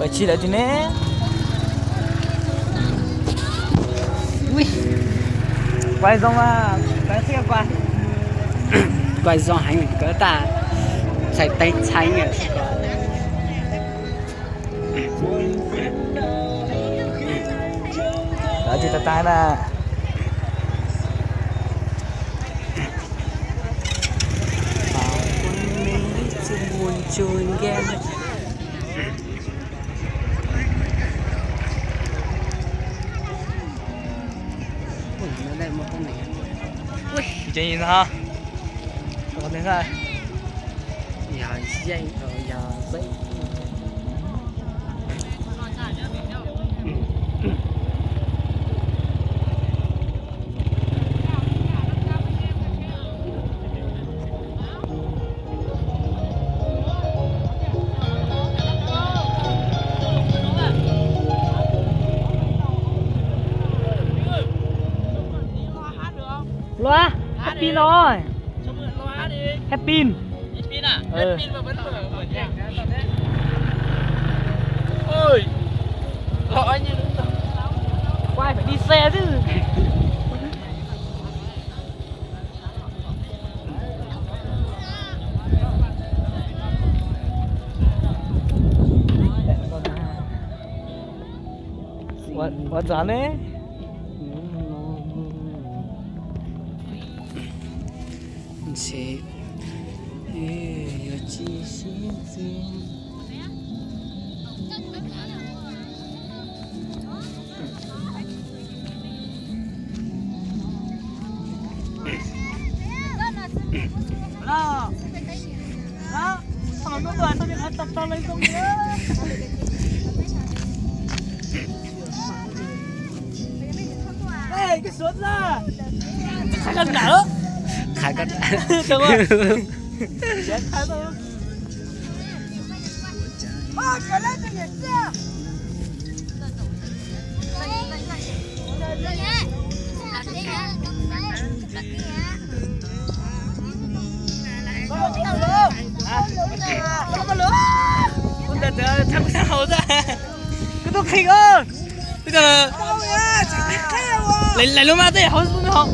Ua tsi lawm tiag ne? Quay zoo, quay zoo heev, koj tas txhais teeb txhais. Lawv tsis tas tas na. Luaj, happy no. Happy. Quay phải đi xe chứ. Ua, ua tsav ne. Qhov ko, ua ntawd thaum thaum hauv xwb, koj tuaj qhia os. Lawv lub mas tej hauv xwb hauv.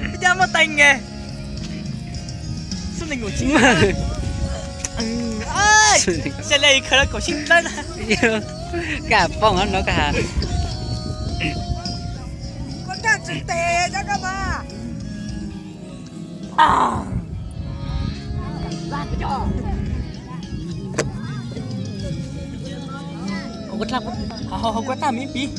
Ib cab muaj teev nge. Xub nees nkaum tsib, xya li khaws los kaum tsib dawb na. Kaj poob no kaj ha. Hauv kuv tag me ib piv.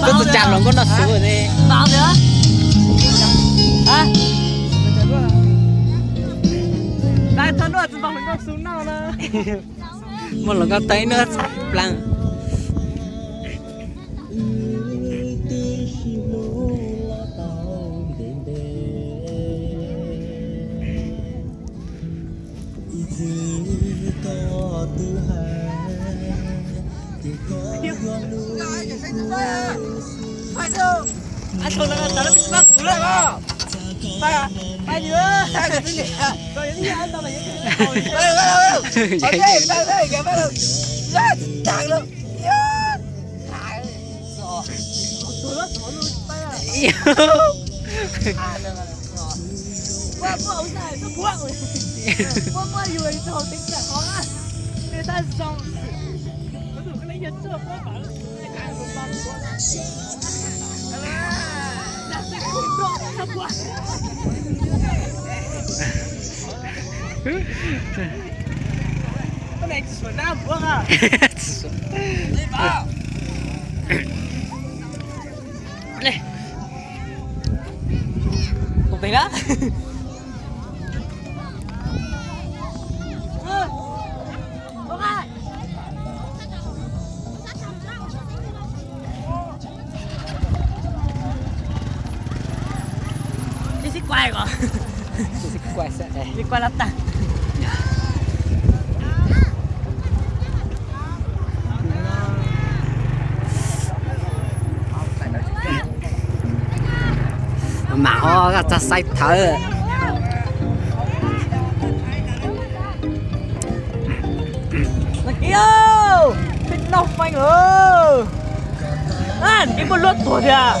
Koj tus tsa hluas nkauj noj su ne. Muaj hluas nkauj tau ib hnub txhais plaws. Tus tes na. Kuaj ko. Kuaj xwb, kuaj lab tag. Mam ho txog xaiv thawv. Nag kis, peb noj feeb lawm. Nag kis muaj luaj tuag tiag.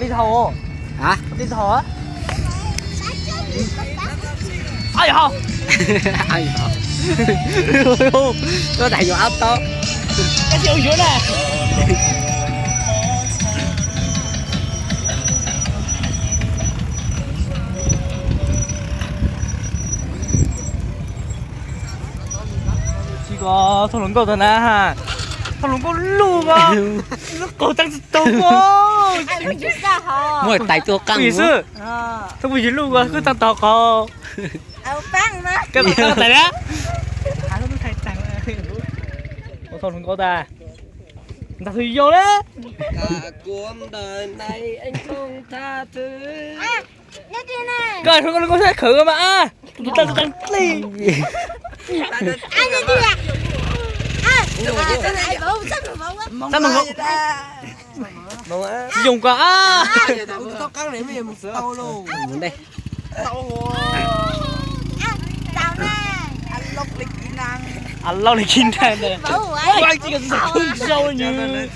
Li thaum, li thaum, a yog, tuaj tag yuav ab tau, yuav na. Tsis ko, thauj hluas nkauj tag na, thauj hluas nkauj luj ko, lub qaug tag tsis tau ko. Muaj tais tuaj qeej xwb. Thauj phooj ywg luj ko, kuj tag tau qaug. Thauj hluas nkauj tas, ntag tus yau na. Koj hluas nkauj sab khawm mas a, tus tau tau dlej. Tsis yoog ko a. A lauj li kib nag na. Ua tsis kawg tsis tau pheej sau nws.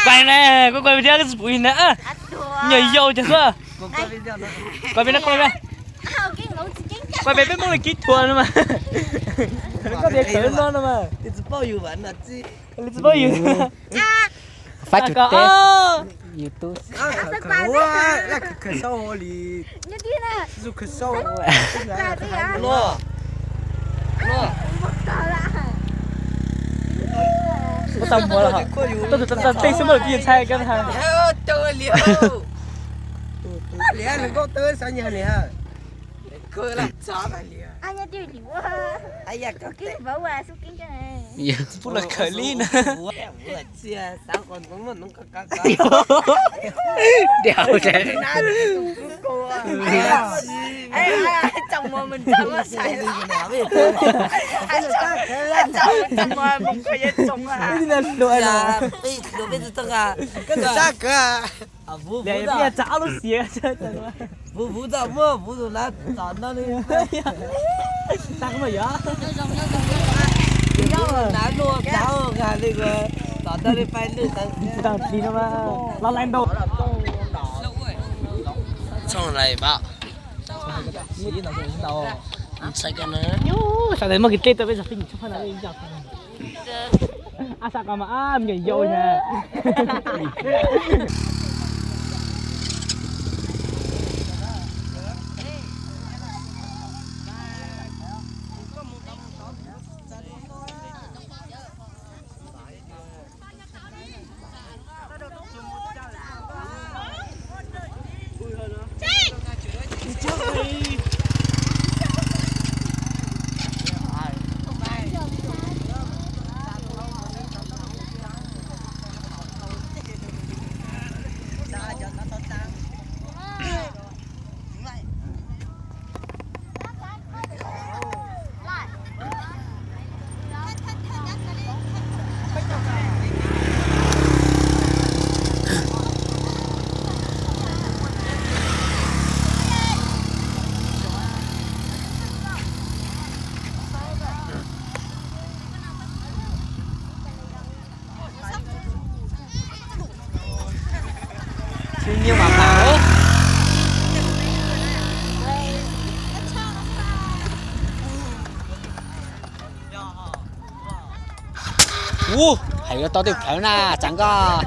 Kuaj na, kuaj kuaj video koj tsis pum na. Nyuam yaus cov xwb. Kuaj peb na, kuaj peb, kuaj peb peb Hmoob li kib thuam no mas. Koj tias khawv no no mas. Li tsis paub yus. Fab tug teb YouTube. Muab tau muag los, tau tus tau tej xwb muab lawm tib yeej txhais koj na. Pub lawv khawm li na. Ib tug na hluas na. Koj tus sab kawg. Vus vus txoj muaj vus tus na tom no li. Tag ma yog. Vus tus na luaj tag nqa li, tom no li pais lwj tag. Tsis tag plis no mas los lais ntau. Txhooj lais pab. Sawv daws muaj kev dlej tuaj peb zog peb nyiam tshaj phaj no. A sab ko mas ab me nyuam yaus na. Siv nyiaj mas pam. Ub, hais yuav tau tej plhawv na tsav nkoj.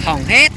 Hỏng hết.